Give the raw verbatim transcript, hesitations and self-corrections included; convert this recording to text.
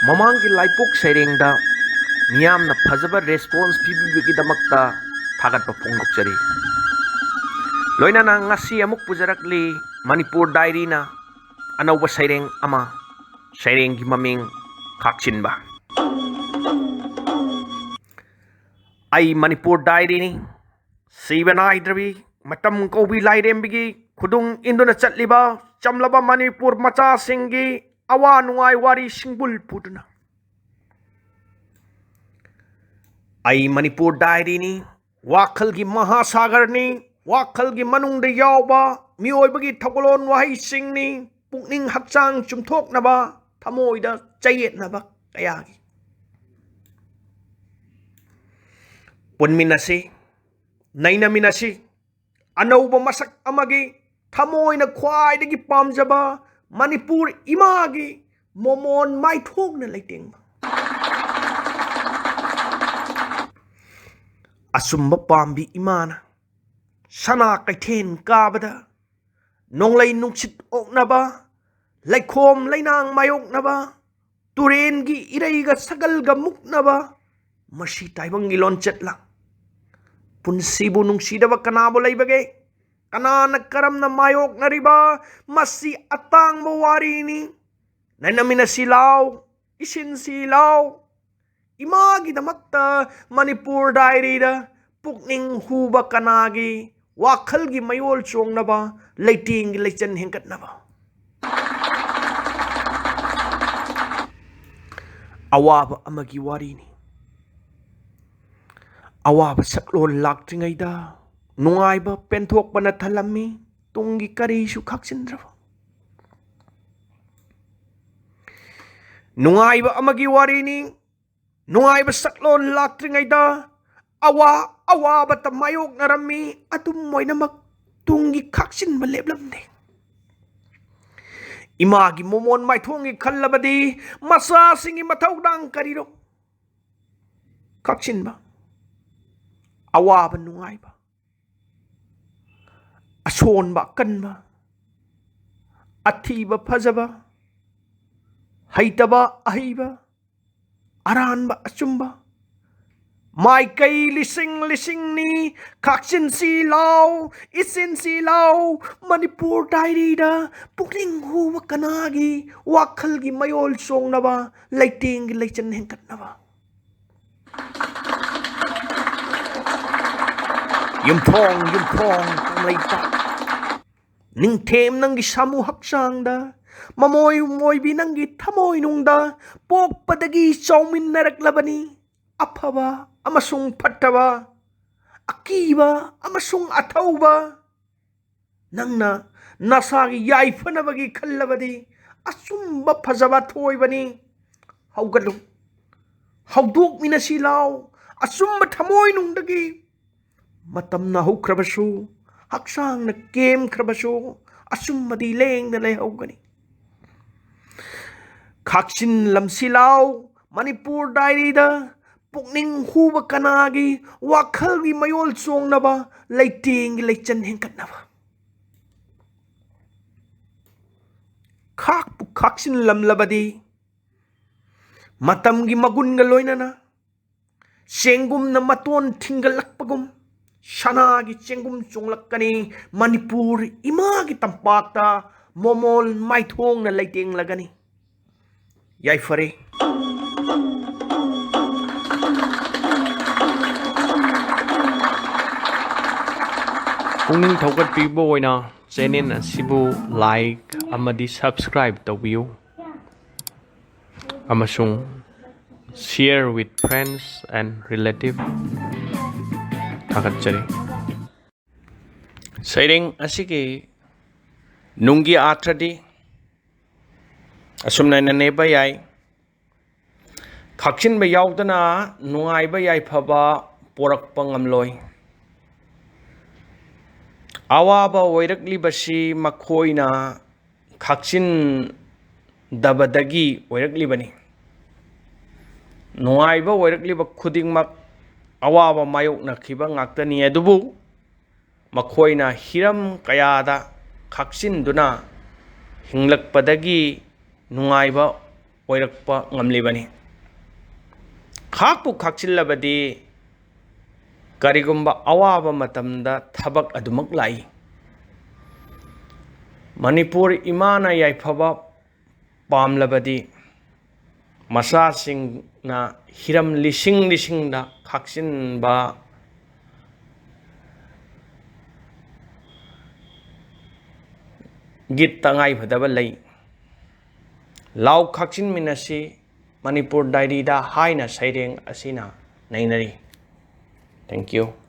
ꯃꯃꯥꯡꯒꯤ ꯂꯥꯏꯄꯣꯛ ꯁꯩꯔꯦꯡꯗ ꯃꯤꯌꯥꯝꯅ ꯐꯖꯕ response ꯄꯤꯕꯤꯕꯒꯤꯗꯃꯛꯇ ꯊꯥꯒꯠꯄ ꯐꯣꯡꯗꯣꯛꯆꯔꯤ꯫ ꯂꯣꯏꯅꯅ ꯉꯁꯤ ꯑꯃꯨꯛ ꯄꯨꯖꯔꯛꯂꯤ ꯃꯅꯤꯄꯨꯔ ꯗꯥꯏꯔꯤꯅ ꯑꯅꯧꯕ ꯁꯩꯔꯦꯡ ꯑꯃ, ꯁꯩꯔꯦꯡꯒꯤ ꯃꯃꯤꯡ ꯈꯥꯛꯆꯤꯟꯕ꯫ ꯑꯩ ꯃꯅꯤꯄꯨꯔ ꯗꯥꯏꯔꯤꯅꯤ, ꯁꯤꯕ ꯅꯥꯏꯗ꯭ꯔꯕꯤ ꯃꯇꯝ ꯀꯧꯕꯤ ꯂꯥꯏꯔꯦꯝꯕꯤꯒꯤ ꯈꯨꯗꯨꯡ ꯏꯟꯗꯨꯅ ꯆꯠꯂꯤꯕ ꯆꯝꯂꯕ ꯃꯅꯤꯄꯨꯔ ꯃꯆꯥꯁꯤꯡꯒꯤ ꯑꯋꯥ ꯅꯨꯡꯉꯥꯏ ꯋꯥꯔꯤ ꯁꯤꯡꯕꯨꯜ ꯄꯨꯗꯨꯅ꯫ ꯑꯩ ꯃꯅꯤꯄꯨꯔ ꯗꯥꯏꯔꯤꯅꯤ, ꯋꯥꯈꯜꯒꯤ ꯃꯍꯥꯁꯥꯒꯔꯅꯤ, ꯋꯥꯈꯜꯒꯤ ꯃꯅꯨꯡꯗ ꯌꯥꯎꯕ ꯃꯤꯑꯣꯏꯕꯒꯤ ꯊꯧꯒꯜꯂꯣꯟ ꯋꯥꯍꯩꯁꯤꯡꯅꯤ, ꯄꯨꯛꯅꯤꯡ ꯍꯛꯆꯥꯡ ꯆꯨꯝꯊꯣꯛꯅꯕ, ꯊꯃꯣꯏꯗ ꯆꯌꯦꯠꯅꯕ ꯀꯌꯥꯒꯤ꯫ ꯄꯨꯟꯃꯤꯟꯅꯁꯤ, ꯅꯩꯅꯃꯤꯟꯅꯁꯤ, ꯑꯅꯧꯕ ꯃꯁꯛ ꯑꯃꯒꯤ ꯊꯃꯣꯏꯅ ꯈ꯭ꯋꯥꯏꯗꯒꯤ ꯄꯥꯝꯖꯕ ꯃꯅꯤꯄꯨꯔ ꯏꯃꯥꯒꯤ ꯃꯣꯃꯣꯟ ꯃꯥꯏꯊꯣꯡꯅ ꯂꯩꯇꯦꯡꯕ꯫ ꯑꯆꯨꯝꯕ ꯄꯥꯝꯕꯤ ꯏꯃꯥꯅ ꯁꯅꯥ ꯀꯩꯊꯦꯜ ꯀꯥꯕꯗ ꯅꯣꯡꯂꯩ ꯅꯨꯡꯁꯤꯠ ꯑꯣꯛꯅꯕ, ꯂꯩꯈꯣꯝ ꯂꯩꯅꯥꯡ ꯃꯥꯌꯣꯛꯅꯕ, ꯇꯨꯔꯦꯟꯒꯤ ꯏꯔꯩꯒ ꯁꯒꯜꯒ ꯃꯨꯛꯅꯕ, ꯃꯁꯤ ꯇꯥꯏꯕꯪꯒꯤ ꯂꯣꯟꯆꯠꯂ? ꯄꯨꯟꯁꯤꯕꯨ ꯅꯨꯡꯁꯤꯗꯕ ꯀꯅꯥꯕꯨ ꯂꯩꯕꯒꯦ? ꯀꯅꯥꯅ ꯀꯔꯝꯅ ꯃꯥꯌꯣꯛꯅꯔꯤꯕ? ꯃꯁꯤ ꯑꯇꯥꯡꯕ ꯋꯥꯔꯤꯅꯤ꯫ ꯅꯩꯅꯃꯤꯟꯅꯁꯤ ꯂꯥꯎ, ꯏꯁꯤꯟꯁꯤ ꯂꯥꯎ꯫ ꯏꯃꯥꯒꯤꯗꯃꯛꯇ ꯃꯅꯤꯄꯨꯔ ꯗꯥꯏꯔꯤꯗ ꯄꯨꯛꯅꯤꯡ ꯍꯨꯕ ꯀꯅꯥꯒꯤ ꯋꯥꯈꯜꯒꯤ ꯃꯌꯣꯜ ꯆꯣꯡꯅꯕ ꯂꯩꯇꯦꯡꯒꯤ ꯂꯩꯆꯟ ꯍꯦꯟꯒꯠꯅꯕ꯫ ꯑꯋꯥꯕ ꯑꯃꯒꯤ ꯋꯥꯔꯤꯅꯤ꯫ ꯑꯋꯥꯕ ꯁꯛꯂꯣꯟ ꯂꯥꯛꯇ꯭ꯔꯤꯉꯩꯗ ꯅꯨꯡꯉꯥꯏꯕ ꯄꯦꯟꯊꯣꯛꯄꯅ ꯊꯜꯂꯝꯃꯤ, ꯇꯨꯡꯒꯤ ꯀꯔꯤꯁꯨ ꯈꯥꯛꯆꯤꯟꯗ꯭ꯔꯕ꯫ ꯅꯨꯡꯉꯥꯏꯕ ꯑꯃꯒꯤ ꯋꯥꯔꯤꯅꯤ꯫ ꯅꯨꯡꯉꯥꯏꯕ ꯁꯛꯂꯣꯟ ꯂꯥꯛꯇ꯭ꯔꯤꯉꯩꯗ ꯑꯋꯥ ꯑꯋꯥꯕꯇ ꯃꯥꯌꯣꯛꯅꯔꯝꯃꯤ꯫ ꯑꯗꯨꯝ ꯑꯣꯏꯅꯃꯛ ꯇꯨꯡꯒꯤ ꯈꯥꯛꯆꯤꯟꯕ ꯂꯦꯞꯂꯝꯗꯦ꯫ ꯏꯃꯥꯒꯤ ꯃꯣꯃꯣꯟ ꯃꯥꯏꯊꯣꯡꯒꯤ ꯈꯜꯂꯕꯗꯤ ꯃꯆꯥꯁꯤꯡꯒꯤ ꯃꯊꯧꯗꯥꯡ ꯀꯔꯤꯅꯣ? ꯈꯥꯛꯆꯤꯟꯕ, ꯑꯋꯥꯕ ꯅꯨꯡꯉꯥꯏꯕ, ꯑꯁꯣꯟꯕ ꯑꯀꯟꯕ, ꯑꯊꯤꯕ ꯐꯖꯕ, ꯍꯩꯇꯕ ꯑꯍꯩꯕ, ꯑꯔꯥꯟꯕ ꯑꯆꯨꯝꯕ, ꯃꯥꯏꯀꯩ ꯂꯤꯁꯤꯡ ꯂꯤꯁꯤꯡꯅꯤ꯫ ꯈꯥꯛꯆꯤꯟꯁꯤ ꯂꯥꯎ, ꯏꯆꯤꯟꯁꯤ ꯂꯥꯎ꯫ ꯃꯅꯤꯄꯨꯔ ꯗꯥꯏꯔꯤꯗ ꯄꯨꯛꯅꯤꯡ ꯍꯨꯕ ꯀꯅꯥꯒꯤ ꯋꯥꯈꯜꯒꯤ ꯃꯌꯣꯜ ꯆꯣꯡꯅꯕ, ꯂꯩꯇꯦꯡꯒꯤ ꯂꯩꯆꯟ ꯍꯦꯟꯒꯠꯅꯕ꯫ ꯌꯨꯝꯊꯣꯡ ꯌꯨꯝꯊꯣꯡ ꯀꯪꯂꯩꯄꯥꯛ, ꯅꯤꯡꯊꯦꯝ ꯅꯪꯒꯤ ꯁꯥꯃꯨ ꯍꯛꯆꯥꯡꯗ, ꯃꯃꯣꯏ ꯃꯣꯏꯕꯤ ꯅꯪꯒꯤ ꯊꯃꯣꯏꯅꯨꯡꯗ ꯄꯣꯛꯄꯗꯒꯤ ꯆꯥꯎꯃꯤꯟꯅꯔꯛꯂꯕꯅꯤ꯫ ꯑꯐꯕ ꯑꯃꯁꯨꯡ ꯐꯠꯇꯕ, ꯑꯀꯤꯕ ꯑꯃꯁꯨꯡ ꯑꯊꯧꯕ, ꯅꯪꯅ ꯅꯁꯥꯒꯤ ꯌꯥꯏꯐꯅꯕꯒꯤ ꯈꯜꯂꯕꯗꯤ ꯑꯆꯨꯝꯕ ꯐꯖꯕ ꯊꯣꯏꯕꯅꯤ꯫ ꯍꯧꯒꯠꯂꯨ, ꯍꯧꯗꯣꯛꯃꯤꯟꯅꯁꯤ ꯂꯥꯎ꯫ ꯑꯆꯨꯝꯕ ꯊꯃꯣꯏꯅꯨꯡꯗꯒꯤ꯫ ꯃꯇꯝꯅ ꯍꯧꯈ꯭ꯔꯕꯁꯨ, ꯍꯛꯆꯥꯡꯅ ꯀꯦꯝꯈ꯭ꯔꯕꯁꯨ, ꯑꯆꯨꯝꯕꯗꯤ ꯂꯦꯡꯗ ꯂꯩꯍꯧꯒꯅꯤ꯫ ꯈꯥꯛꯆꯤꯟ ꯂꯝꯁꯤ ꯂꯥꯎ꯫ ꯃꯅꯤꯄꯨꯔ ꯗꯥꯏꯔꯤꯗ ꯄꯨꯛꯅꯤꯡ ꯍꯨꯕ ꯀꯅꯥꯒꯤ ꯋꯥꯈꯜꯒꯤ ꯃꯌꯣꯜ ꯆꯣꯡꯅꯕ, ꯂꯩꯇꯦꯡꯒꯤ ꯂꯩꯆꯟ ꯍꯦꯟꯒꯠꯅꯕ꯫ ꯈꯥꯛꯄꯨ ꯈꯥꯛꯆꯤꯟꯂꯝꯂꯕꯗꯤ, ꯃꯇꯝꯒꯤ ꯃꯒꯨꯟꯒ ꯂꯣꯏꯅꯅ ꯆꯦꯡꯒꯨꯝꯅ ꯃꯇꯣꯟ ꯊꯤꯡꯒꯠꯂꯛꯄꯒꯨꯝ, ꯁꯅꯥꯒꯤ ꯆꯦꯡꯒꯨꯝ ꯆꯣꯡꯂꯛꯀꯅꯤ꯫ ꯃꯅꯤꯄꯨꯔ ꯏꯃꯥꯒꯤ ꯇꯝꯄꯥꯛꯇ ꯃꯣꯃꯣꯜ ꯃꯥꯏꯊꯣꯡꯅ ꯂꯩꯇꯦꯡꯂꯒꯅꯤ꯫ ꯌꯥꯏꯐꯔꯦ꯫ ꯄꯨꯛꯅꯤꯡ ꯊꯧꯒꯠꯄꯤꯕ ꯑꯣꯏꯅ ꯆꯦꯅꯦꯜ ꯑꯁꯤꯕꯨ ꯂꯥꯏꯛ ꯑꯃꯗꯤ ꯁꯕꯁꯀ꯭ꯔꯥꯏꯕ ꯇꯧꯕꯤꯌꯨ, ꯑꯃꯁꯨꯡ share with friends and relative꯫ ꯊꯥꯒꯠꯆꯔꯤ꯫ ꯁꯩꯔꯦꯡ ꯑꯁꯤꯒꯤ ꯅꯨꯡꯒꯤ ꯑꯥꯔꯊꯗꯤ ꯑꯁꯨꯝꯅ ꯅꯩꯅꯕ ꯌꯥꯏ: ꯈꯥꯛꯆꯤꯟꯕ ꯌꯥꯎꯗꯅ ꯅꯨꯡꯉꯥꯏꯕ ꯌꯥꯏꯐꯕ ꯄꯣꯔꯛꯄ ꯉꯝꯂꯣꯏ꯫ ꯑꯋꯥꯕ ꯑꯣꯏꯔꯛꯂꯤꯕꯁꯤ ꯃꯈꯣꯏꯅ ꯈꯥꯛꯆꯤꯟꯗꯕꯗꯒꯤ ꯑꯣꯏꯔꯛꯂꯤꯕꯅꯤ꯫ ꯅꯨꯡꯉꯥꯏꯕ ꯑꯣꯏꯔꯛꯂꯤꯕ ꯈꯨꯗꯤꯡꯃꯛ ꯑꯋꯥꯕ ꯃꯥꯌꯣꯛꯅꯈꯤꯕ ꯉꯥꯛꯇꯅꯤ, ꯑꯗꯨꯕꯨ ꯃꯈꯣꯏꯅ ꯍꯤꯔꯝ ꯀꯌꯥꯗ ꯈꯥꯛꯆꯤꯟꯗꯨꯅ ꯍꯤꯡꯂꯛꯄꯗꯒꯤ ꯅꯨꯡꯉꯥꯏꯕ ꯑꯣꯏꯔꯛꯄ ꯉꯝꯂꯤꯕꯅꯤ꯫ ꯈꯥꯛꯄꯨ ꯈꯥꯛꯆꯤꯜꯂꯕꯗꯤ ꯀꯔꯤꯒꯨꯝꯕ ꯑꯋꯥꯕ ꯃꯇꯝꯗ ꯊꯕꯛ ꯑꯗꯨꯃꯛ ꯂꯥꯛꯏ꯫ ꯃꯅꯤꯄꯨꯔ ꯏꯃꯥꯅ ꯌꯥꯏꯐꯕ ꯄꯥꯝꯂꯕꯗꯤ ꯃꯆꯥꯁꯤꯡꯅ ꯍꯤꯔꯝ ꯂꯤꯁꯤꯡ ꯂꯤꯁꯤꯡꯗ ꯈꯥꯛꯆꯤꯟꯕ ꯒꯤ ꯇꯉꯥꯏꯐꯗꯕ ꯂꯩ꯫ ꯂꯥꯎ ꯈꯥꯛꯆꯤꯟꯃꯤꯟꯅꯁꯤ ꯃꯅꯤꯄꯨꯔ ꯗꯥꯏꯔꯤꯗ ꯍꯥꯏꯅ ꯁꯩꯔꯦꯡ ꯑꯁꯤꯅ ꯅꯩꯅꯔꯤ꯫ Thank you꯫